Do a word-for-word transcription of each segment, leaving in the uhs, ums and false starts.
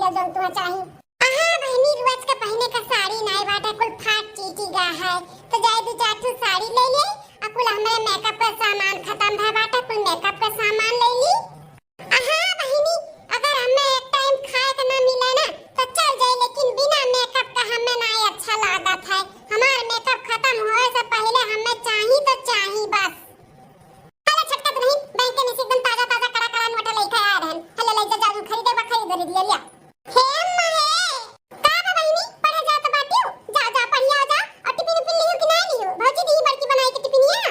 जौन तुहा चाही। अहा बहिनी, रोज के पहिने का साड़ी नाई बाटे, कुल फाट चीटी गा है, तो जाए दू चार ठो साड़ी ले ले। आ कुल हमरे मेकअप का सामान खत्म भा बाटे, कुल मेकअप का सामान ले ली। अहा बहिनी, अगर हमें एक टाइम खाए के ना मिले ना तो चल जाए, लेकिन बिना मेकअप का हमें नाई अच्छा लागत है। हमार मेकअप खत्म होए से पहले हमें चाही तो चाही बस। हेलो छोटका दुल्हन, बैंक में से एकदम ताजा ताजा कड़ा कड़ा नोट लेके आए रहन। हेलो ले जा, जादू खरीदे बा, खरीद रे दिया लिया। हे अम्मा हे, का बा बहिनी, पढ़े जात बाटियो? जा जा पढ़िया जा, और टिफिन उफिन लियो कि नाई लियो? भौजी दी बड़की बनाई के टिफिनिया।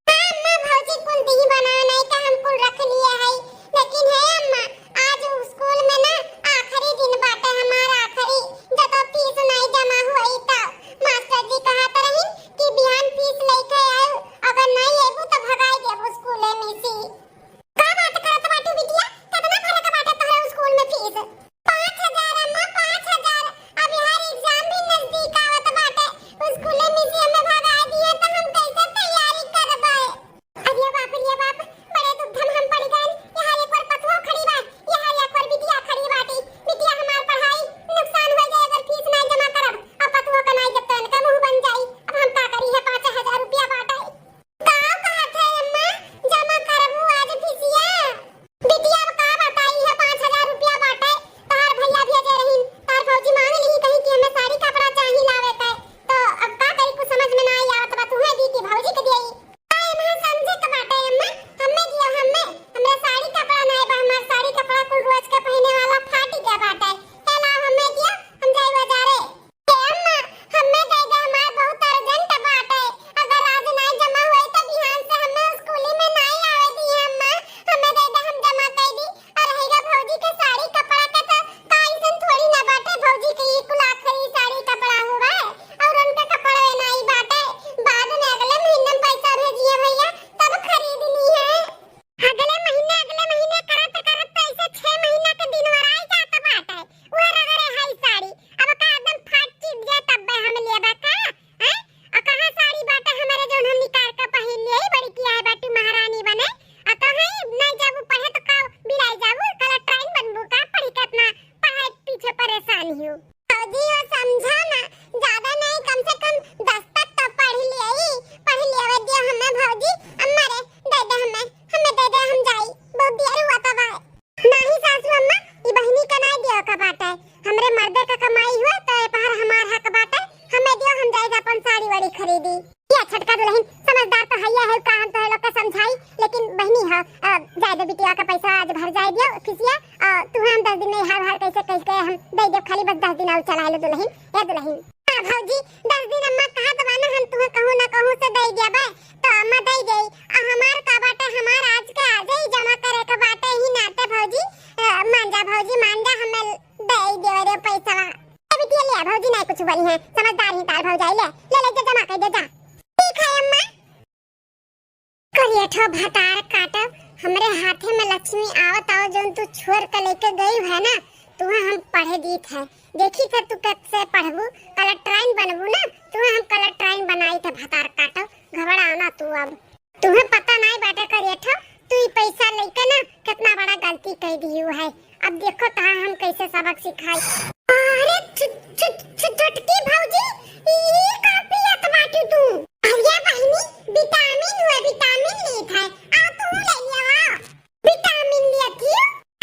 हाँ अम्मा, भौजी कुल दी बना नाई का हम कुल रख लिए है, लेकिन हे अम्मा, आज स्कूल में ना आखिरी दिन बाटे हमार, आखिरी, जब फीस नाई जमा हुई तो मास्टर जी कहत रहिन कि बिहान फीस लेके आऊ, अगर नाई अइबू तो भगाई देबू स्कूले में से। का बात करत बाटू बिटिया? केतना भरे के बाटे तोहरे स्कूल में फीस? पाँच हजार अम्मा, पाँच हजार। अब यार एग्जाम भी नजदीक आवत बाटे। स्कूले में से हमें भगा दिए तो हम कैसे तैयारी करबे? अरे बाप रे बाप, बड़े दुविधा में हम पड़ गए। यार एक बार पतुआ खड़ी बा, यार एक बार बिटिया खड़ी बाटी। बिटिया हमार पढ़ाई नुकसान हो जाए अगर फीस ना जमा करब। अब पतुआ का नाई जब तो इनका मुंह बन जाई। अब हम का करी है, पाँच हजार रुपया बाटे। का कहत है अम्मा, जमा करबू आज फीसिया? बिटिया अब का बताई है, पाँच हजार रुपया बाटे, तहार भैया भेजे रहीन, तहार भौजी मांग ली कहीं कि हमें साड़ी कपड़ा चाही लावे के, तो अब का करी, कुछ समझ में ना आई आवत बा, तुहे दी कि भौजी के दियई? का एमा समझे के बाटे अम्मा, हमें दियो, हमें, हमरा साड़ी कपड़ा नाई बा, हमार साड़ी कपड़ा कुल रोज के पहने वाला फाटी गया बाटे, हे लाओ हमें दियो, हम जाई बाजारे। ए अम्मा, हम्मे दे दे, हमार बहुत urgent बाटे। अगर आज नाई जमा होई त बिहान से हम्मे स्कूली में नाई आवे दी अम्मा। हम्मे दे दे, हम जमा कर दी। और रहेगा भौजी के साड़ी कपड़ा के त का अइसन थोड़ी ना बाटे, भौजी के ई कुल आखिरी साड़ी कपड़ा हुआ है। और उनका कपड़ा नाई बाटे, बाद में अगले महीने में पैसा भेजिए भैया, तब खरीद ली है। अगले महीने, अगले महीने करत करत त ऐसे छह महीना के दिन वराई जात बाटे। उहे रगड़े हई साड़ी। अब का एकदम फाट चिट जाए तब्बे हम लेबा का? हैं? आ कहाँ साड़ी बाटे हमरे जौन हम निकाल के पहिन लिए? बड़ी की आए बाटी महारानी बने। आ कहाँ नहीं जाबू पढ़े तो का बिलाई जाबू? कलेक्टराइन बनबू का? पढ़ी के इतना पढ़ाई पीछे परेशान हियो। भौजी हो समझा ना, ज्यादा नहीं, कम से कम दस तक तो पढ़ लियाई, पढ़ लियावे दियो हमें भौजी। अम्मा रे, दे दे हमें, हमें दे दे, हम जाई, बहुत देर हुआ तब आए। नाही सासू अम्मा, ई बहिनी का नाई दियो का बाटे, हमरे मर्दे का कमाई हुआ तो ए पहर हमार हक बाटे, हमें दियो, हम जाई अपन साड़ी वाड़ी खरीदी। या छोटका दुल्हन, समझदार तो हइया है, का हम तोहे लोग के समझाई, लेकिन बहिनी हो, अ, जाए दे बिटिया का पैसा आज भर जाए दियो, फीसिया, अ, तुहे हम दस दिन में हार हार कैसे कैसे हम दे दियो, खाली बस दस दिन और चला लो दुल्हन, ए दुल्हन। हाँ भौजी, दस दिन अम्मा कहत बा ना, हम तुहे कहूँ ना कहूँ से दे दिया बे, तो अम्मा दे गई। आ हमार का बाटे, हमार आज के आज ही जमा करे के बाटे ही नाते भौजी, अ, मान जा भौजी, मान जा, हमें दे दियो रे पैसा। ए बिटिया ले आ, भौजी नहीं कुछ बोली है, समझदार ही तार भौजाई, ले, ले, ले, जा, जमा कर दे, जा। ठीक है अम्मा। करियठो भतार काटो, हमरे हाथे में लक्ष्मी आवत आओ, जौन तू छोड़ के लेके गई है ना, तुहे हम पढ़े दीत है। देखी थे तू कैसे पढ़बू, कलेक्टराइन बनबू ना, तुहे हम कलेक्टराइन बनाई थे भतार काटो, घबराओ ना तू अब। तुहे पता नहीं बाटे करियठो, तू ई पैसा लेके ना कितना बड़ा गलती कर दियो है। अब देखो तहार हम कैसे सबक सिखाई। अरे छु-, छु-, छु-, छोटकी भौजी, ई का पियत बाटू तू? अरे बहिनी, विटामिन हुआ, विटामिन लेत है। आ तू ले लिया, आ। विटामिन लेत ही?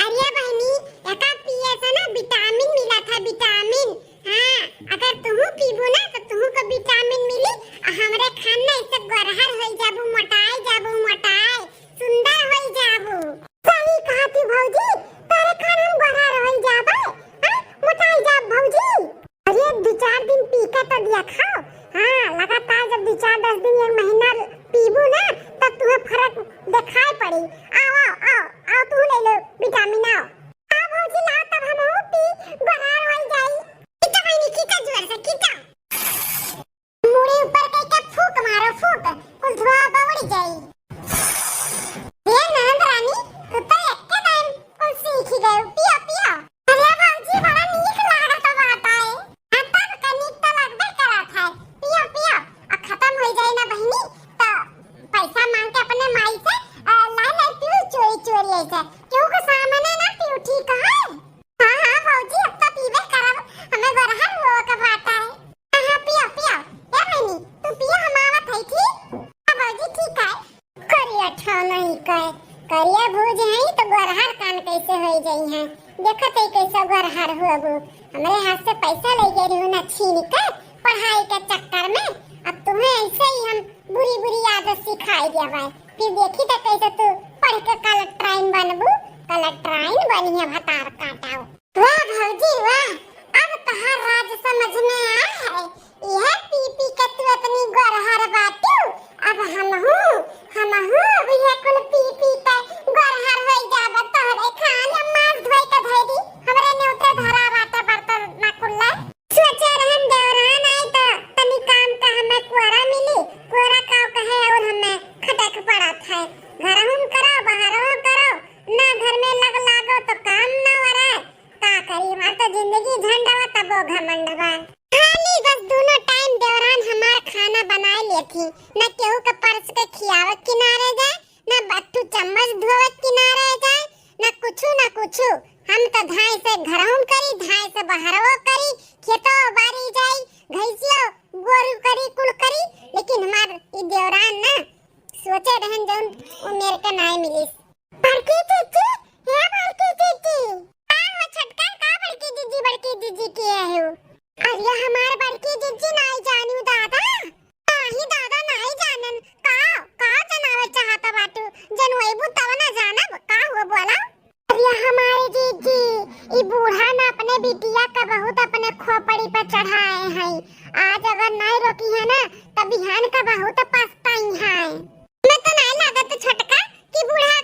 अरे बहिनी, एका पिए से ना विटामिन मिला था, विटामिन। हाँ, अगर तुहू पीबू ना तो तुहू को विटामिन मिली। आ हमरे खान ना ऐसे गोरहर होई जाबू, मोटाई जाबू, मोटाई, सुंदर होई जाबू। सही कहती भौजी, तोरे खान हम गोरहर होई जाबे, हाँ, मोटाई जाब भौजी। अरे दो चार दिन पी के तो दिया खाओ। हाँ, लगातार जब दो चार दस दिन, एक महीना पीबू ना, तब तुहे फर्क दिखाई पड़ी। आओ, आओ, आओ, आओ, तू ले लो विटामिन, आओ। आओ भौजी, लाओ तब हम पी, गोरहर होई जाई। खींचा बहिनी, खींचा जोर से, खींचा। मुड़ी ऊपर करके फूंक मारो, फूंक, कुल धुआं बउड़ जाई। ये ननद रानी, तू तो एक्के दाईं कुल सीखी गयो, पियो, पियो। अरे भौजी, बड़ा नीक लागत बाटे। हाँ, तब का नीक तो लगबे करत है। पियो, पियो। आ खत्म हो जाए ना बहिनी, तो पैसा मांग के अपने माई से, अ, ला ले पियो चोरी चोरी ऐसे। केहू के सामने ना पियो, ठीक है? हाँ, हाँ भौजी, अब बाबू, हमरे हाथ से पैसा ले गए रही ना छीन के पढ़ाई के चक्कर में। अब तुम्हें ऐसे ही हम बुरी बुरी आदत सिखाई देबै। फिर देखी तो कैसे तू पढ़ के कलेक्टराइन बनबू, कलेक्टराइन बनिया भतार काटाओ। वाह भौजी वाह, अब तहार राज समझ में आया है। यह पी पी के तू इतनी गोरहर बाटू, अब हमहू, हमहू अब यह कुल पी पी के गोरहर होई जाब। तोहरे खान हम मार धोई के धई दी, हमरे नेवते धरा बाटे बर्तन ना कुल्ला। सोचे रहन देवरान आई तो तनी काम का हमें कोरा मिली, कोरा का कहे और हमें खटक पड़त है। घर हम करो, बाहरो करो, ना घर में लग लागो तो काम ना वराय। का करी, हमार तो जिंदगी झंड बा, तबो घमंड बा। खाली बस दोनों टाइम देवरान हमार खाना बनाए लेथी, न केहू के परस के खियावत किनारे जाए, न बट्टू चम्मच धोवत किनारे जाए, न कुछु न कुछु। हम तो धाय से घरहू करी, धाय से बहरवो करी, खेतो बारी जाई, भैंसियो गोरू करी, कुल करी, लेकिन हमार ई देवरान ना सोचे रहन जौन उमेर के नाय मिलिस। बड़की जीजी, हे बड़की जीजी। का हो छोटका, का बड़की जीजी, बड़की जीजी किहे हो? अरे हमार बड़की जीजी नाई जानिउ दादा। नाही दादा नाई जानन। का, का जनावे चाहत बाटू? जनवैबू तब ना जानब। का हुआ बोला? अरे हमारे जीजी, ई बूढ़ा ना अपने बिटिया का बहुत अपने खोपड़ी पर चढ़ाए हैं। आज अगर नाई रोकी है ना, तब बिहान का बहुत पछताई हैं। मैं तो नाई लागत छोटका कि बूढ़ा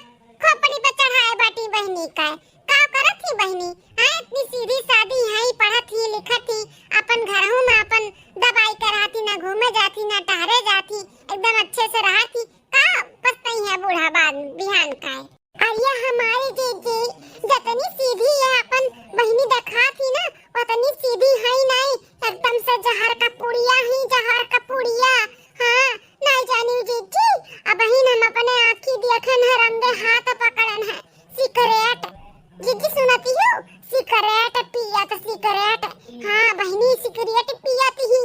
खोपड़ी पे चढ़ाए बाटी बहिनी का। का करत ही बहिनी? हाँ, इतनी सीधी सादी है, पढ़त ही, लिखत ही, अपन घरहू में अपन दबाई कराती, ना घूमे जाती, ना टहरे जाती, एकदम अच्छे से रहती। का पछताई है बूढ़ा बाद बिहान का है? अरे हमारी जीजी, जतनी सीधी है अपन बहिनी दिखाती ना, उतनी सीधी है ही नहीं, एकदम से जहर का पुड़िया ही जहर का पुड़िया। हाँ, नहीं जानी जीजी, अबहिन हम अपने आँखी देखे न रंगे हाथ पकड़न है। सिगरेट, जीजी सुनती हो? सिगरेट पियत, सिगरेट। हाँ बहिनी, सिगरेट पियत ही।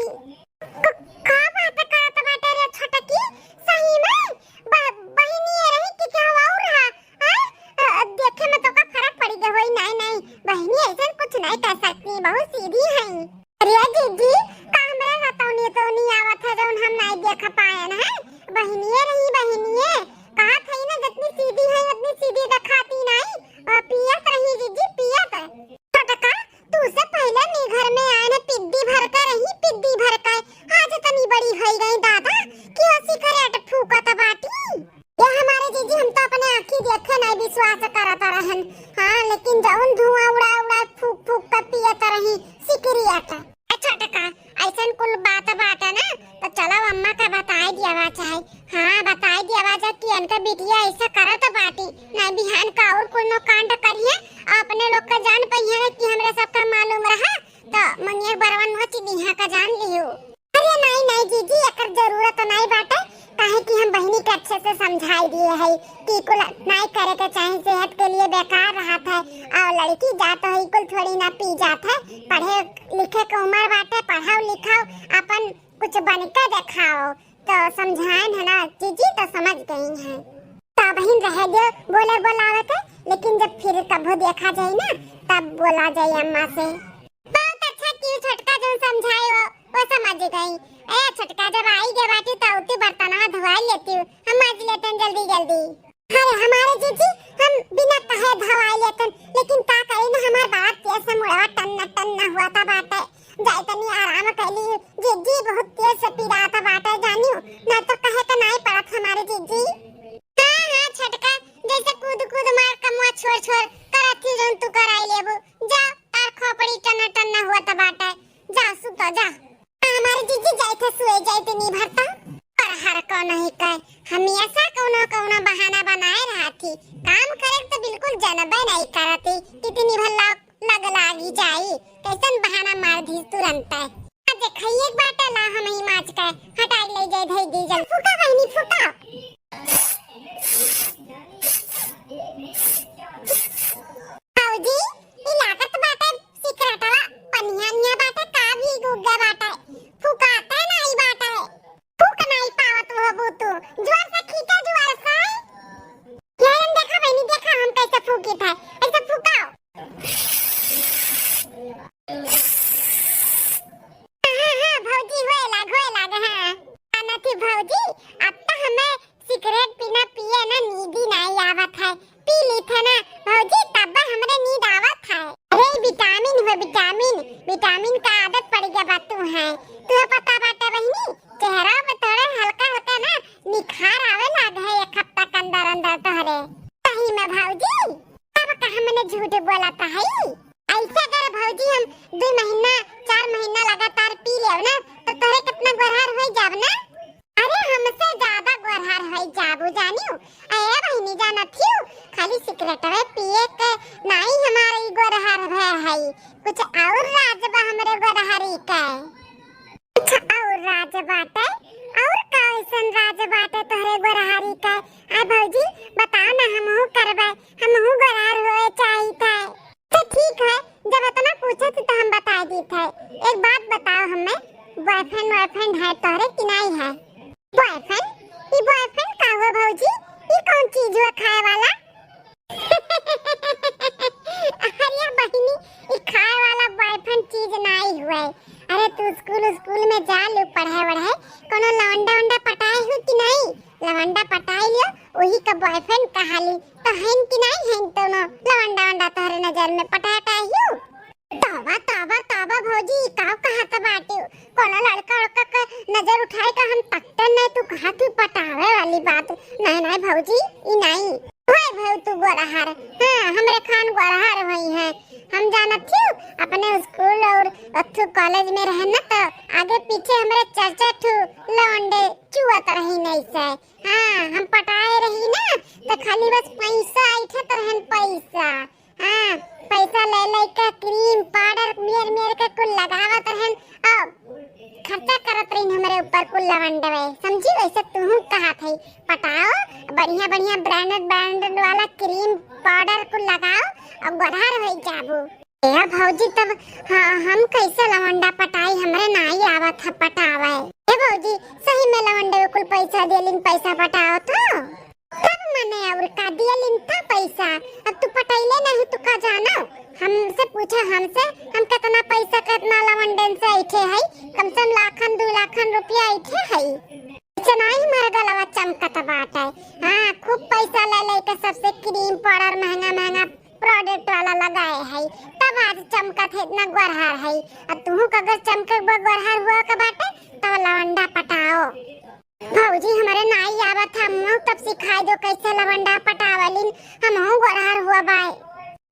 क-, का बात करत बाटे रे छोटकी? सही में? ब-, बहिनी ये रही कि केहू और रहा? हैं? अ, देखे में तो का फरक पड़ी गए होई? नहीं, नहीं, बहिनी ऐसे कुछ नहीं कर सकती, बहुत सीधी हैं। अरे जीजी, का हमरा रतौनी तौनी आवत है जौन हम नाई देख पाएन है? बहिनिये रही, बहिनिये। कहत है ना, जतनी सीधी है उतनी सीधी देखाती नाई। और पियत रही जीजी, पियत। छोटका, तू से पहले मी घर में आए ना, पिद्दी भर का रही, पिद्दी भर का। आज तनी बड़ी होई गई दादा, कि वो सिगरेट फूकत बाटी। ये हमारे जीजी, हम तो अपने आँखी देखे नाई विश्वास करत रहन। हाँ, लेकिन जौन धुआं उड़ा उड़ा फूक फूक कर पियत रही सिगरेट। अच्छा टका, ऐसन कुल बात बाटे ना, तो चलो अम्मा का बताई दियावा चाहे। हाँ, बताई दियावा जा कि इनका बिटिया ऐसा करत बाटी, नाई बिहान का और कुल नो कांड करिए, अपने लोग का जान पइहे कि हमरे सबका मालूम रहा, तो मंगिया बरवन नोच दिहा का जान लियो। अरे नाई, नाई जीजी, एकर जरूरत नाई बाटे, काहे कि हम बहिनी के अच्छे से समझाई दिए है कि कुल नाई करे के चाहे, सेहत के लिए बेकार रहत है। और लड़की जात है, कुल थोड़ी ना पी जात है, पढ़े लिखे के उम्र बाटे, पढ़ाओ लिखाओ, अपन कुछ बन के देखाओ। तो समझाएन है ना जीजी, तो समझ गई हैं। तो बहिन रहे दो बोले बोलावे के, लेकिन जब फिर कभो देखा जाए ना, तब बोला जाए अम्मा से। बहुत अच्छा कियो छोटका, जौन समझाए वो, वो समझ गई। ए छोटका, जब आई गए बाटी तो उती बर्तनवा धोवाई लेती हूँ, हम माज लेते हैं जल्दी जल्दी। अरे हमारे जीजी, हम बिना कहे धोवाई लेते हैं, लेकिन का करी ना, हमार बड़ा तेज से मुड़वा टन्ना टन्ना हुआ था बाटे। जाए तनी आराम कर ली जीजी, बहुत तेज से पिरात बाटे जानियो, ना तो कहे के नाई पड़त हमारे जीजी। हाँ, हाँ, छोटका, जैसे कूद कूद मार कमुआ छोड़ छोड़ करत थी, जौन तू कराई लेबू। जा, तार खोपड़ी टन्ना टन्ना हुआ त बाटे। जा, सुतो, जा। हमारे जीजी जाए थे, सोए जाए थे नी भरता। पर हर को नहीं कहे, हमेशा कौनो कौनो बहाना बनाए रहती। काम करे तो बिल्कुल जनबे नहीं करती, कितनी भला लग लागी जाई, कैसन बहाना मार दी तुरंत। आज खाइए एक बाटा ला, हम ही माज के हटाई ले जाए, धई दी जल। फूका बहिनी, फूका। भौजी, ई लागत बाटे सिकरटवा, पनिया निया बाटे, का भी गुग्गा बाटे, फुकाते नाई बाटे। फूक नाई पावत होबू तू, जोर से खींचा, जोर से। ये हम देखा बहिनी, देखा हम कैसे फूकी था, ऐसे फुकाओ। हाँ, हाँ, हाँ, भौजी, होए लाग, होए लाग, हाँ। जानत ही भौजी, अब तो हमें सिगरेट बिना पिए ना नींद ही नाई आवत है। पी ली थे ना भौजी, तब हमरे नींद आवत है। अरे विटामिन हो विटामिन, विटामिन का आदत पड़ गया बा तू है। तू पता बाटे बहिनी, चेहरा पे थोड़े हल्का हल्का ना निखार आवे लाग है एक हफ्ता के अंदर अंदर तोहरे। सही में भौजी, तब का हमने झूठ बोला था है? ऐसे अगर भौजी हम दो महीना, चार महीना लगातार पी लेव ना, तो तोहरे कितना गोरहर हो जाब ना। अरे हमसे ज्यादा गोरहर हो जाबू जानियो। ए बहिनी जानत हियो, खाली सिगरेटवे पिए के नाई हमारे ई गोरहर भय है, कुछ और राज बा हमरे गोरहरी के। अच्छा, और राज बाटे? और का ऐसन राज बाटे तोहरे गोरहारी के? आ भौजी, बताओ ना, हमहू करबे, हमहू गोरहार होए चाहित है। तो ठीक है, जब इतना पूछत तो हम बता दीत है। एक बात बताओ हमें, बॉयफ्रेंड वॉयफ्रेंड है तोहरे कि नहीं है? बॉयफ्रेंड? ई बॉयफ्रेंड का हुआ भौजी? ई कौन चीज हुआ खाए वाला? अरे बहिनी, ई खाए वाला बॉयफ्रेंड चीज नाई हुए। अरे तू स्कूल, स्कूल में जा लू पढ़े वढ़े, कोनो लवंडा वंडा पटाए हू कि नाई? लवंडा पटाए लियो, वही का बॉयफ्रेंड कहाली। तो हैन कि नाई हैन कोनो लवंडा वंडा तोहरे नजर में पटाए टाए हू? तौबा, तौबा, तौबा भौजी, ई का कहत बाटे? कोनो लड़का उड़का के नजर उठाए का हम तकते नहीं, तू कहत ही पटावे वाली बात। नहीं, नहीं भौजी, ई नहीं। होए भौ तू गोरहर, हाँ, हमरे खान गोरहर होई है। हम जानत थी अपने स्कूल और अथु कॉलेज में रहे न तो आगे पीछे हमरे चार चार ठू लौंडे चुअत रही नहीं से। हाँ, हम पटाए रही ना तो खाली बस पैसा ऐठत रहन पैसा। हाँ, पैसा ले लेके क्रीम पाउडर मेर मेर के कुल लगावत रहन और खर्चा करत रही हमरे ऊपर कुल लवंडवे। समझी, वैसे तुहू कहा थे पटाओ, बढ़िया बढ़िया ब्रांडेड ब्रांडेड वाला क्रीम पाउडर कुल लगाओ और गोरहर हो जाबू। ए भौजी, तब हाँ, हम कैसे लवंडा पटाई, हमरे नाई आवत है पटावे। ए भौजी, सही में लवंडवे कुल पैसा देलिन, पैसा पटाओ तो। तब मने और का दिया लिनता पैसा? अब तू पटैले नहीं, तू का जानो? हमसे पूछा, हमसे, हम कितना पैसा, कितना लवंडन से ऐठे है, कम से कम लाखन, दो लाखन रुपया ऐठे है। इतना ही हमारा गलवा चमकत बाटे। हाँ, खूब पैसा ले लेके सबसे क्रीम पाउडर महंगा महंगा प्रोडक्ट वाला लगाए है, तब आज चमकत है, इतना गोरहर है। अब तुहू का अगर चमके ब-, गोरहर हुआ के बाटे, तब लवंडा पटाओ। भौजी, हमरे नाई आवत है, हमहू तब सिखाई दो कैसे लवंडा पटावलिन, हमहू गोरहर हुआ बाय।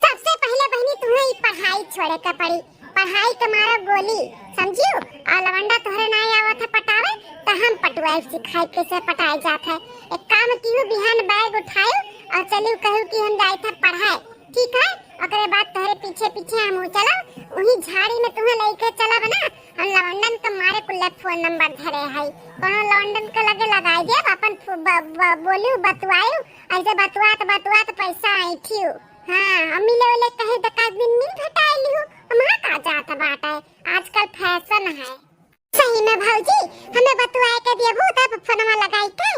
सबसे पहले बहिनी तुम्हें ई पढ़ाई छोड़े के पड़ी, पढ़ाई के मारा गोली, समझियो? और लवंडा तोहरे नाई आवत है पटावे, तो हम पटुआई सिखाई कैसे पटाए जात है। एक काम कियो, बिहान बैग उठायो और चलियो, कहू कि हम जाए थे पढ़ाए, ठीक है? ओकरे बाद तोहरे पीछे पीछे हम चलब, वही झाड़ी में तुम्हें लेके चलब ना। हम लवंडन के मारे कुल्ले फोन नंबर धरे है, कोनो लवंडन के लगे लगाई देब, अपन फु-, ब-, ब-, बोलू, बतुआयू, ऐसे बतुआत बतुआत पैसा ऐठियो। हाँ, हम मिले उले कहीं तो का दिन मिल भेटाई लिहू, हमारा का जात बाटे, आजकल फैशन है। सही में भौजी, हमें बतुआए के देबू तब फोनवा लगाई के?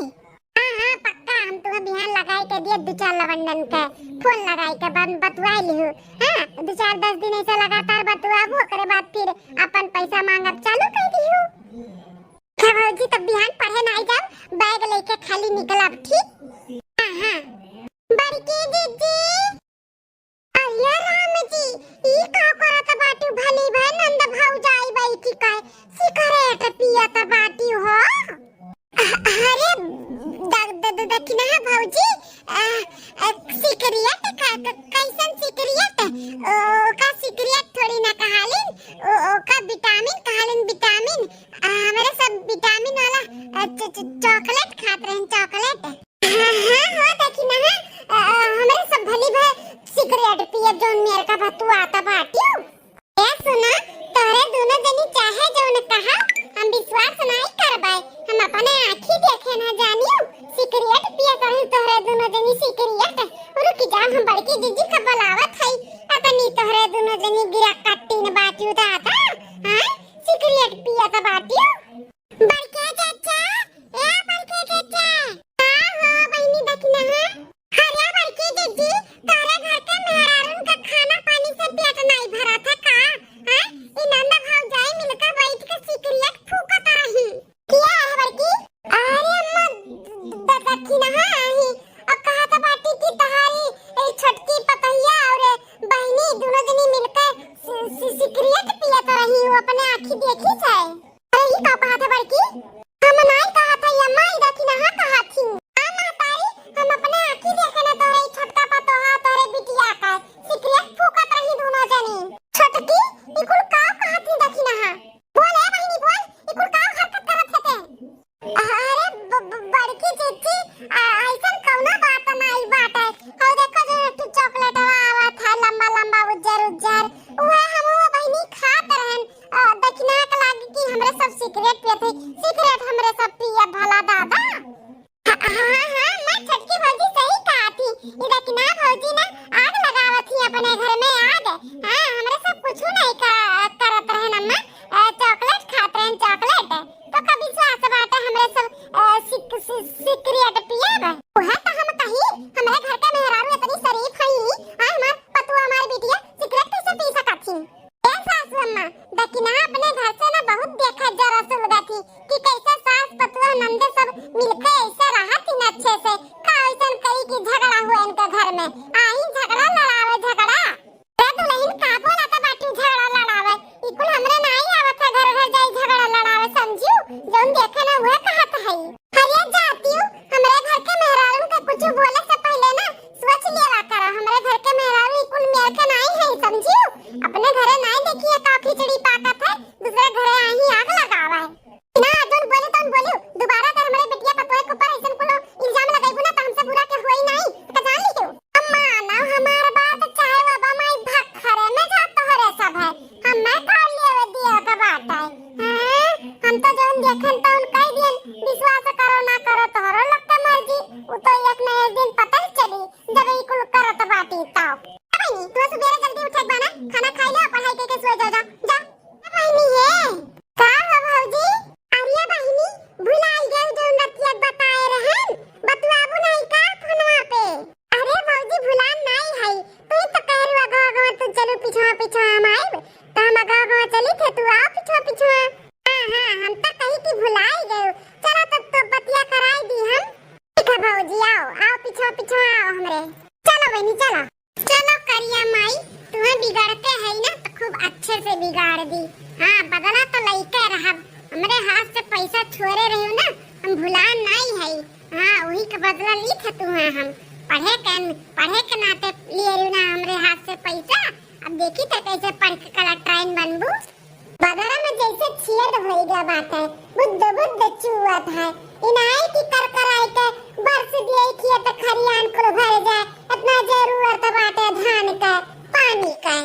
हाँ, हाँ, पक्का, हम तुम्हें बिहान लगाई के दिए दो चार लवंडन के, फोन लगाई के बाद बतुआए लिहू। हाँ, दो चार दस दिन ऐसे लगातार बतुआबू, ओकरे बाद फिर अपन पैसा मांगब चालू कर दिहू। क्या भौजी, तब बिहान पढ़े नाई जाब, बैग लेके खाली निकलब, ठीक? हाँ, हाँ। बड़की दीदी, अरे राम जी, ई का करत बाटू भली भाई नंद भौजाई बैठी के सिगरेट पियत बाटी हो? अ-, अरे द-, द-, द-, देखी ना भौजी, अ, अ, सिगरेट का, क-, कैसन सिगरेट? ओ, ओका सिगरेट थोड़ी ना कहालिन, ओ, ओका विटामिन कहालिन, विटामिन। अ, हमरे सब विटामिन वाला, अ, च-, च-, चॉकलेट खात रहन, चॉकलेट। हाँ, हाँ, हाँ, देखी ना, हाँ, अ, अ, हमरे सब भली भाई सिगरेट पिए जौन मेर का बतुआत बाटियो। ए सुना, तोहरे दोनों जनी चाहे जौन कहा, हम विश्वास नाई करबै। हम अपने आँखी देखे ना जानियो, सिगरेट पिए कहीं तोहरे दोनों जनी सिगरेट। रुक जा, हम बड़की जीजी का बुलावत हई, अतनी तोहरे दोनों जनी गिरा कट्टीन बाटियो दादा, हाँ, सिगरेट पियत बाटियो। बड़के चाचा, ए बड़के चाचा। का हो बहिनी दखिना है? अरे बड़के जीजी, तोरे घर के मेहरारून का खाना पानी से पेट नहीं भरत है का? हैं? अपने आँखी देखी से। अरे, ई का कहत है बड़की? हम नाई कहत है अम्मा, ई दखिनहा कहत ही। हाँ महतारी, हम अपने आँखी देखे ना तोहरे ई छोटका पतोहा, तोहरे बिटिया का सिगरेट फूकत रही दुनो जनी। छोटकी, ई कुल का कहत ही दखिनहा? बोल ए बहिनी बोल, ई कुल का हरकत करत है ते? अरे ब-, ब-, बड़की चिच्ची, आ, अइसन कउनो बात नाई बाटे। हउ देखो जो एक ठो चॉकलेटवा आवत है लंबा लंबा उज्जर उज्जर, उहे हम वो बहिनी खात रहन। आ, दखिनहा के लागी कि हमरे सब सिगरेट पियत है, सिगरेट हमरे सब पियत भला दादा। हाँ, हाँ, हाँ, मैं छोटकी भौजी सही कहत ही। ई दखिनहा भौजी ना आग लगावत ही अपने घर में आग। हाँ, हमरे सब कुछु नहीं का-, करत रहन अम्मा। अ, चॉकलेट खात रहन, चॉकलेट। तो का विश्वास बाटे हमरे सब, अ, सिक-, सि-, सिगरेट पियब? उहे तो हम कही, हमरे घर के मेहरारू इतनी शरीफ हई, आ हमार पतुआ, हमार बिटिया सिगरेट कैसे पी सकत ही? ए सासू अम्मा, दखिनहा अपने घर से ना बहुत देखे जरा सुलगत ही कि कैसे सास पतुआ नंदे सब मिलके ऐसे रहत ही ना अच्छे से। का ऐसन करी कि झगड़ा हुए इनके घर में? आई झगड़ा लड़ावे झगड़ा। ए दुलहिन, का बोलत बाटू झगड़ा लड़ावे? ई कुल हमरे नाई आवत है घर घर जाई झगड़ा लड़ावे, समझियो? जौन देखे ना उहे कहत हई। अरे जातियो, हमरे घर के मेहरारू के कुछ बोले से पहले ना सोच लेवा करा। हमरे घर के मेहरारू ई कुल मेर के नाई है, समझियो? अपने घरे नाई देखिए का खिचड़ी पाकत है, दूसरे घरे आई आग लगावा है। ना, जौन बोले तौन बोलियो, दोबारा अगर हमरे बिटिया पतोहे के ऊपर अइसन कोनो इल्जाम लगइबू ना, त हमसे बुरा के होई नाई, त जान लियो। अम्मा, ना हमार बात, चाहे बाबा माई भखरे में जा तोहरे सब है, हमें का लेवे दिए के बात है? हैं? हम तो जौन देखन तौन कह दियन, विश्वास करो ना करो, तोहरो लोग के मर्जी, उ तो एक न एक दिन पता ही चली, जब ई कुल करत बाटी तब। ए बहिनी, तू सुबेरे जल्दी उठे के बा ना, खाना खाई ले, पढ़ाई करके सोए जा, जा, जा। ए बहिनी, ये का हो भौजी? अरे बहिनी, भुलाई गई जौन रतिया बताए रहन, बतुआबू नहीं का फोनवा पे? अरे भौजी, भुलान नहीं है, तू ही तो कह रही अगवा अगवा तू चलू पिछवा पिछवा हम आइब, तो हम अगवा अगवा चली थे, तू आओ पिछवा पिछवा। हाँ हाँ, हम तो कही कि भुलाई गए, चलो तो, तो बतिया कराई दी हम। ठीक है भौजी, आओ आओ पिछवा पिछवा आओ हमरे। चलो बहिनी चलो। चलो करिया माई, तुम्हें बिगाड़ते है ना तो खूब अच्छे से बिगाड़ दी। हाँ, बदला तो लइके रहब। हमरे हाथ से पैसा छोरे रहे ना, हम भुलान नहीं है। हाँ, वही का बदला ली थे तुम्हें हम। पढ़े के, पढ़े के नाते लिए रही ना हमरे हाथ से पैसा। अब देखी थे कैसे पढ़ के कलेक्टराइन बनबू। बदरा में जैसे छेद भइल बा बाटे, बुद्ध बुद्ध चुअत है। इनाई की कर कराई के बरस दिए खेत खरियान कुल भर जाए, इतना जरूरत बाटे धान के, पानी के।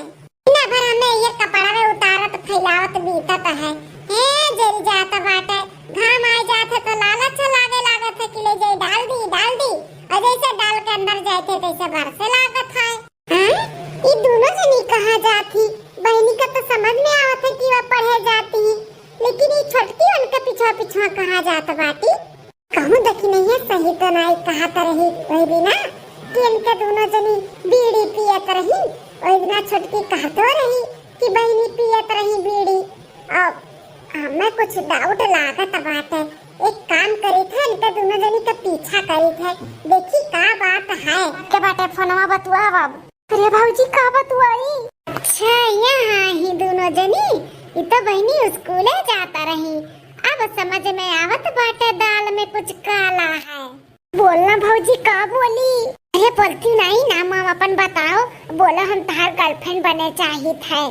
इना भर हमें ये कपड़ा में उतारत फैलावत बीतत है। हे जल जात बाटे, घाम आ जात है तो लालच लागे लागत है कि ले जाई डाल दी, डाल दी। और जैसे डाल के अंदर जाए थे तैसे बरसे लागत है। हैं? ई दोनों जनी कहाँ जात ही? बहिनी का तो समझ में आवत है कि वह पढ़े जाती ही, लेकिन ई छोटकी उनके पिछवा पिछवा कहाँ जात बाटी? कहूँ देखी नहीं है, सही तो नाई कहत रही वही बिना कि इनके दोनों जनी बीड़ी पियत रही, वही बिना छोटकी कहतो रही कि बहिनी पियत रही बीड़ी। अब हमें कुछ डाउट लागत बाटे। एक काम करी थे, इनका दोनों जनी का पीछा करी थे, देखी का बात है। के बाटे फोनवा बतुआ बाबू। अरे भौजी का बतुआई? अच्छा, यहाँ ही दोनों जनी, ई तो बहिनी स्कूले जाता रही। अब समझ में आवत बाटे दाल में कुछ काला है। बोलना भौजी का बोली? अरे बोलती नहीं, नाम वाम अपन बताओ, बोलो हम तहार गर्लफ्रेंड बने चाहित है।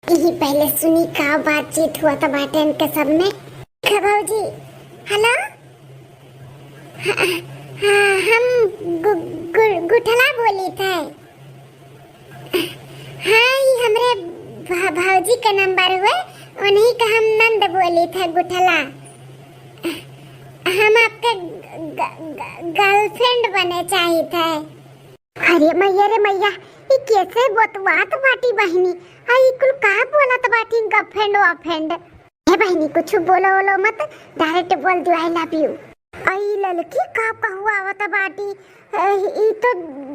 यही पहले सुनी का बातचीत हुआ था बाटे इनके सब में। का भौजी? हेलो? हाँ, हाँ, हम गु-, गु-, गुठला बोली थे। हाँ, ई हमरे भ-, भौजी के नंबर हुए, उन्हीं का हम नंद बोली थे गुठला। हम आपके ग-, ग-, ग-, गर्लफ्रेंड बने चाहित है। अरे मैया रे मैया, ई कैसे बतवात बाटी बहिनी? आ ई कुल का बोलत बाटी गर्लफ्रेंड वर्लफ्रेंड? हे बहिनी, कुछ बोलो वोलो मत, डायरेक्ट बोल दियो I love you। आ ई ललकी का कहवावत बाटी? ए, ई तो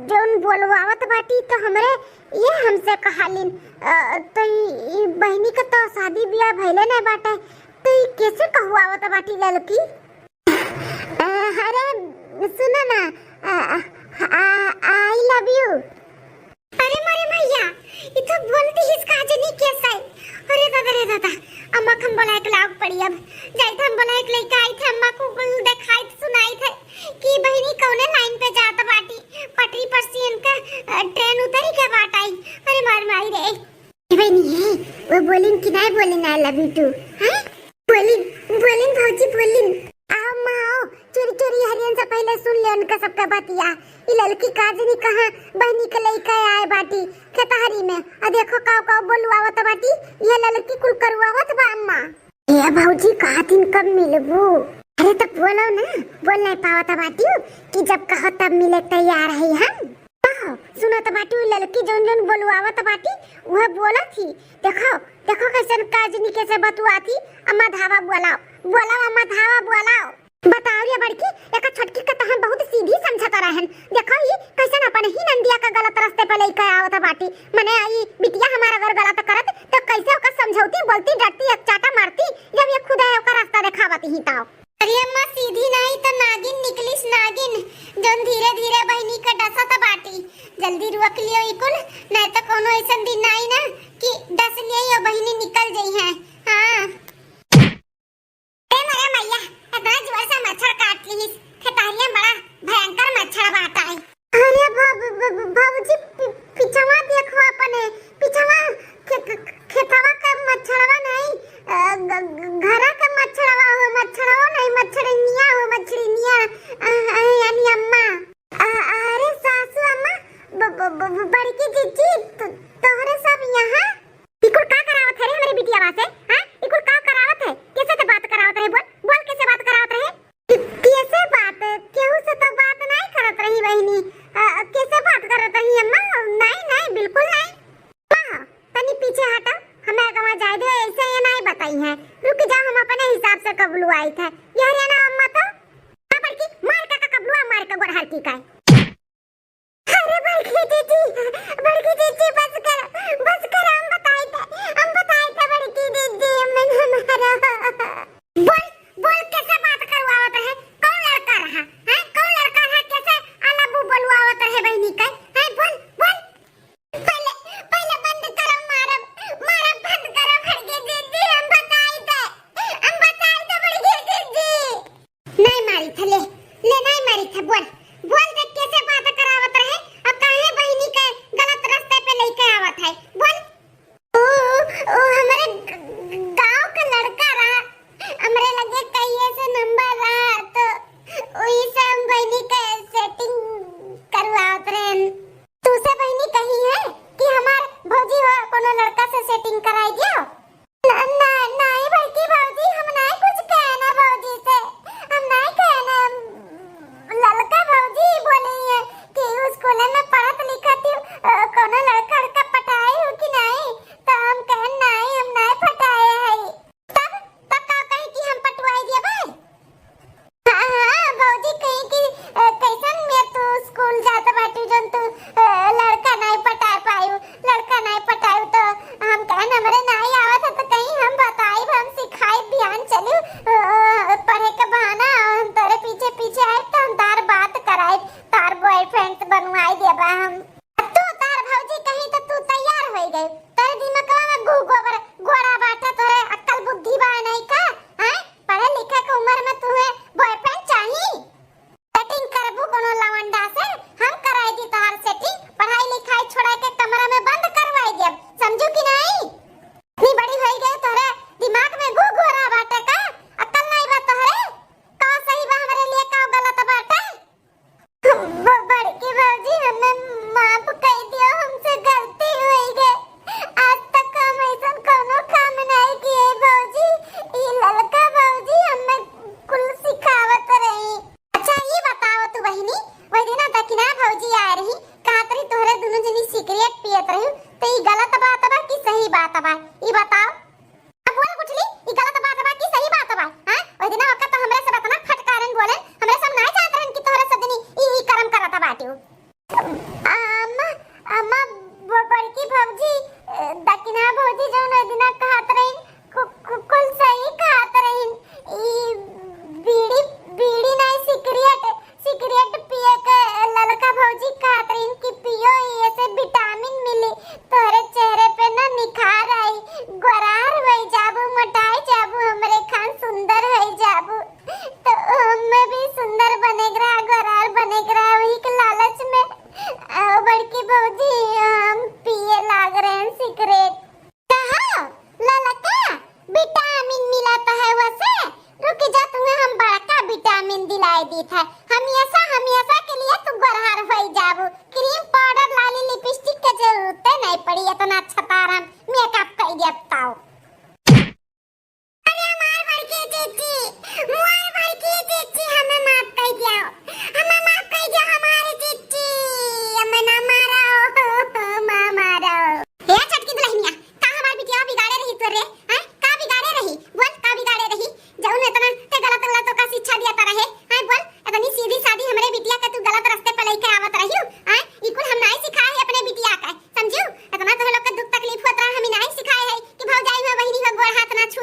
जौन बोलवावत बाटी तो हमरे ये हमसे कहालिन। अ, तो ई, ई बहिनी के तो शादी ब्याह भइले नहीं बाटे, तो ई कैसे कहवावत बाटी ललकी? अ, अरे सुनो ना, अ, अ, I love you। अरे मारे मैया, ई तो बोलती हिस का जनी कैसे? अरे दादा रे अम्मा क हम बोलाए के लाउक पड़ी अब। जाइत हम बोलाए के लइका आइत है, अम्मा को कुल देखाइत सुनाइत है कि बहिनी कौने लाइन पे जात बाटी, पटरी पर से इनका, अ, ट्रेन उतरी के बाट आई। अरे मार माई रे। ए बहिनी, हे, वो बोलिन कि नाहीं बोलिन I love you too? हैं? बोलिन, बोलिन भौजी, बोलिन। आओ अम्मा, आओ, चोरी चोरी हरियन से पहिले सुन ले उनका सबका बतिया। ई ललकी का जनी कहाँ बहिनी के लइका आए बाटी खेतहरी में। आ देखो काव काव बोलवावत बाटी, ये ललकी कुल करवावत बा अम्मा। ए भौजी, कहा दिन कब मिलबू? अरे तो बोलो ना, बोल नहीं पावत बाटी कि जब कहो तब मिले तैयार है हम। कहो, सुनत बाटी, उ ललकी जौन जौन बोलवावत बाटी, उहे बोलत ही। देखो, देखो कैसन काजनी कैसे बतुआत ही। अम्मा धावा बोलाओ, बोलाओ अम्मा धावा बोलाओ। बताओ रे बड़की, एका छोटकी का तो हम बहुत सीधी समझत रहन। देखो ई कैसन अपन ही नंदिया का गलत रास्ते पे लइके आवत बाटी। मने ई बिटिया हमार अगर गलत करत तो कैसे ओका समझौती, बोलती, डरती, एक चाटा मारती, जब ये खुद है ओका रास्ता देखावत ही ताओ। अरे अम्मा, सीधी नाहीं त नागिन निकलिस, नागिन, जौन धीरे धीरे बहिनी के डसत बाटी। जल्दी रोक लियो ई कुल, नाहीं त कौनो ऐसन दिन आई ना कि डस लियो बहिनी निकल जइहैं। हाँ। ए मोरे मैया, इतना जोर से मच्छर काट लिहिस, खेतहरिया में बड़ा भयंकर मच्छर बाटा है। अरे ब-, ब-, ब-, ब-, बाबूजी, पि-, पिछवा देखो अपने, पिछवा खे-, खे-, खेतवा के मच्छरवा नहीं, अ, ग-, ग-, घरा के मच्छरवा हो, मच्छरवा नहीं, मच्छरनिया हो, मच्छरनिया, अ, अ, यानी अम्मा। अ, अरे सासू अम्मा, ब-, ब-, ब-, ब-, बड़की जीजी, त-, तोहरे सब यहाँ? ई कुल का करावत है रे हमरे बिटियावा से? हाँ? ई कुल का करावत है? कैसे ते बात करावत रहे? बोल, बोल कैसे बात करावत रहे? कि-, कैसे बात? केहू से तो बात नहीं करत रही बहिनी। अ, कैसे बात करत रही अम्मा? नहीं, नहीं, बिल्कुल नहीं। अम्मा, तनी पीछे हटा, हमें आगे वहाँ जाए दे, ऐसे ये नहीं बताई है। रुक जा, हम अपने हिसाब से कबलू आई थे। यह रे ना अम्मा तो। हाँ, बड़की, मार का, का कबलुआ, मार का गोड़ हल्की का। अरे बड़की जीजी, बड़की जीजी, बस करो, बस करो, हम बताई थे, हम बताई थे बड़की जीजी, हमें ना मारो। बोल, बोल, कैसे बात करवावत रहे? कौन लड़का रहा? हैं? कौन लड़का रहा? कैसे आला बू बोलवावत रहे बहिनी के? हैं? बोल, बोल। पहिले, पहिले बंद करो, मारब, मारब, बंद करो, बड़की जीजी, हम बताई थे, हम बताई थे बड़की जीजी। नहीं मारी था, ले, ले नहीं मारी था, बोल, बोल दे कैसे बात करावत रहे, अब काहे बहिनी के गलत रास्ते पे लेके आवत है, बोल। ओ, ओ, हमरे ग-, ग-, गाँव का लड़का रहा, हमरे लगे कहिए से नंबर रहा, तो वही से हम बहिनी के सेटिंग करवावत रहन। तू से बहिनी कही है कि हमार भौजी हो कोनो लड़का से सेटिंग कराई दियो? न-, न-, नहीं बड़की भौजी, हम नहीं कुछ कहना भौजी से, हम नहीं कहना। ललका भौजी बोली है कि उ स्कूल में पढ़त लिखत ही, अ, कोनो लड़का लड़का पटाई हो कि नहीं? तो हम कहन नहीं, हम नहीं पटाए है। तब, तब का कही कि हम पटवाई देबे? हाँ, हाँ, भौजी कही कि, अ, कैसन में तू स्कूल जात बाटू जौन तू, अ, लड़का नहीं पटा पायू, लड़का नहीं पटायू तो हम कहन हमरे नहीं आवत है तो कहीं हम बताई, हम सिखाई, बिहान चली, अ, पढ़े के बहाना हम तोरे पीछे पीछे आए तो हम तार बात कराए, तार बॉयफ्रेंड बनवाई देबा हम। तू तार भौजी कहीं तो तू तैयार होई गई। तोरे दिमागवा में गू गोबर गोड़ा बाटे, तोरे अक्ल बुद्धि बा नहीं का? हैं? पढ़े लिखे के उम्र में तुहे बॉयफ्रेंड चाही? सेटिंग करबू कोनो लवंडा से? हम कराई दी तोहार सेटिंग। पढ़ाई लिखाई छोड़ा के कमरा में बंद करवाई देब, समझू कि नहीं? इतनी बड़ी होई गई, तोहरे दिमाग में गू गोरा बाटे का? अक्ल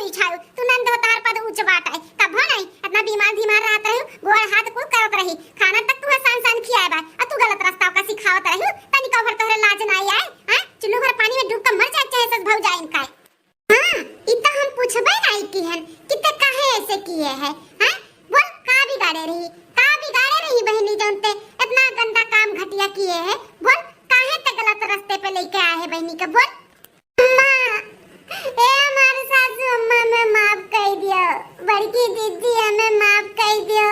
बिछायो, तू नंद हो, तोहार पद ऊंच बाटे। कभो नहीं, इतना बीमार धीमार रहत रही, गोड़ हाथ कुल करत रही, खाना तक तू सान सान खियाए बा, आ तू गलत रास्ता का सिखावत रही, तनिको भर तोहरे लाज नाई आए, हैं? चुल्लू भर पानी में डूब के मर जाए चाहे सस भौजाइन का। हाँ, ई तो हम पूछबे नाई किहन कि ते काहे ऐसे किए है, हैं? बोल, का बिगाड़े रही, का बिगाड़े रही बहिनी जौन ते इतना गंदा काम घटिया किए है? बोल, काहे ते गलत रास्ते पे लेके आए है बहिनी के, बोल? अम्मा, ए हमार सासू अम्मा, हमें माफ कई दियो। बड़की दीदी, हमें माफ कई दियो।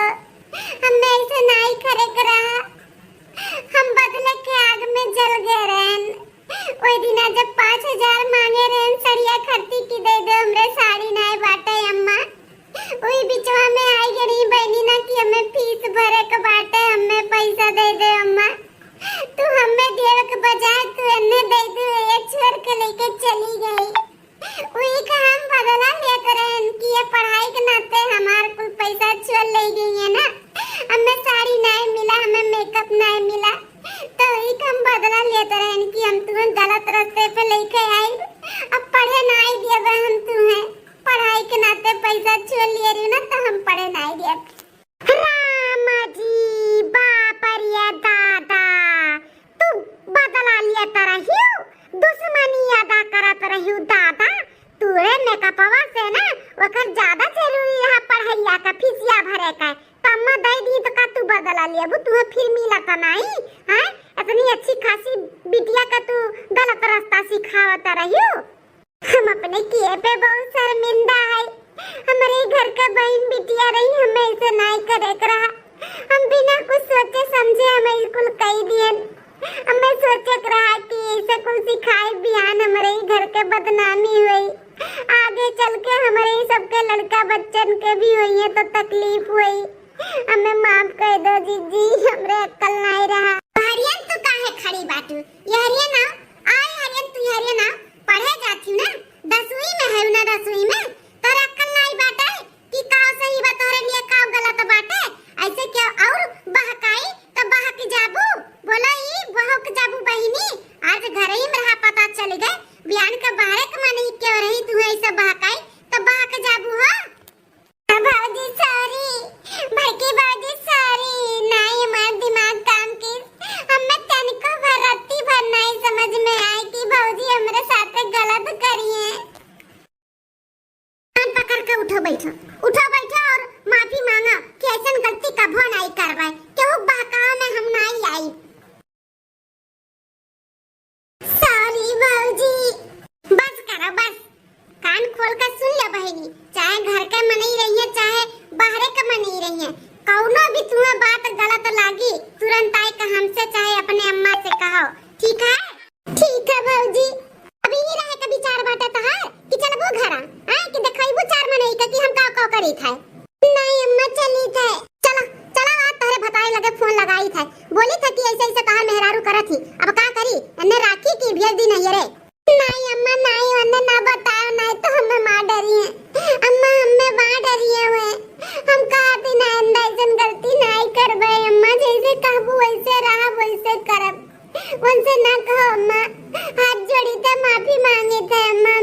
हमें ऐसे नाई करे के रहा। हम बदले के आग में जल गए रहन। ओई दिना जब पाँच हजार मांगे रहन सड़िया खरीदी की दे दे, हमरे साड़ी नाई बाटे अम्मा। ओई बिचवा में आई गई बहनी ना कि हमें फीस भरे के बाटे, हमें पैसा दे दे अम्मा। तू हमें देवे के बजाय तू एन्ने दे दे, ये छोड़ के लेके चली गई। वही का हम बदला लेत रहन कि ये पढ़ाई के नाते हमार कुल पैसा छुअल ले गई है ना, हमें साड़ी नाई मिला, हमें मेकअप नाई मिला, तो वही का हम बदला लेत रहन कि हम तुम्हें गलत रास्ते पे लेके आई, अब पढ़े नाई देबे हम तुम्हें, पढ़ाई के नाते पैसा छुअल लिए रही ना, तो हम पढ़े नाई देब। रामा जी, बाप रे दादा, तू बदला लिया तरहियो, दुश्मनी अदा करत रहियो दादा, तू रे मेकअपवा से ना, ओकर ज्यादा जरूरी रहा पढ़ैया का फीसिया भरे का, तम्मा दे दी तो का तू बदला लिया, वो तुहे फिर मिला त नाई, हैं? इतनी अच्छी खासी बिटिया का तू गलत रास्ता सिखावत रहियो। हम अपने किए पे बहुत शर्मिंदा है। हमरे घर का बहन बिटिया रही, हमें ऐसे नाई करे के रहा। हम बिना कुछ सोचे समझे हमें कुल कई दियन। हमें सोचे के रहा कि ऐसे कुल सिखाए बिहान हमरे ही घर के बदनामी हुई, आगे चल के हमरे ही सबके लड़का बच्चन के भी हुई है तो तकलीफ हुई। हमें माफ कर दो जीजी, हमरे अक्ल नाई रहा। हरियन तू काहे खड़ी बाटू? ये हरियन आओ, आए हरियन तू हरियन आओ। पढ़े जाती हूँ ना, दसवीं में है ना, दसवीं में। तोरा अक्ल नाई बाटे कि काव सही बा तोहरे लिए, काव गलत बाटे। ऐसे क्या और बहकाई तो बहक जाबू। बोलो ई बहक जाबू बहिनी, आज घर ही में रहा पता चल गए। बिहान के बाहरे के मन ही क्यों रही तू ऐसे बहकाई तो बहक जाबू हो। भौजी सॉरी, बड़की भौजी सॉरी, नाई हमार दिमाग काम की, हमें तनिको भर रत्ती भर नाई समझ में आए कि भौजी हमरे साथे गलत करिए। कान पकड़ के उठो बैठो, उठो बैठो और माफी मांगा कि ऐसन गलती कभो नाई करबे, केहू बहकावे में हम नाई आई। सॉरी भौजी। बस करो बस, कान खोल के सुन लो बहिनी, चाहे घर के मनई रहिए चाहे बाहरे के मनई रहिए, कौनो भी तुम्हें बात गलत लागी तुरंत आए के हमसे चाहे अपने अम्मा से कहो, ठीक है? ठीक है भौजी। अभी ये रहे के विचार बाटे तहार कि चलबो घरा, आए कि देखबो चार मनई के कि हम का का करी थे। नहीं अम्मा, चली थे। चला, चला, आज तोहरे भताई लगे फोन लगाई थे, बोली थे कि ऐसे ऐसे तहार मेहरारू करत ही, अब का करी, एन्ने राखी की भेज दी नहीं रे। नहीं अम्मा, नहीं, उन्हें ना बताओ, नहीं तो हमें मार डरी है। अम्मा, हमें मार डरी है वे। हम कहा थी ना, आइंदा ऐसन गलती नहीं करबे अम्मा, जैसे कहबू वैसे रहब, वैसे करब। उनसे ना कहो अम्मा, हाथ जोड़ी थे, माफी मांगी थे अम्मा।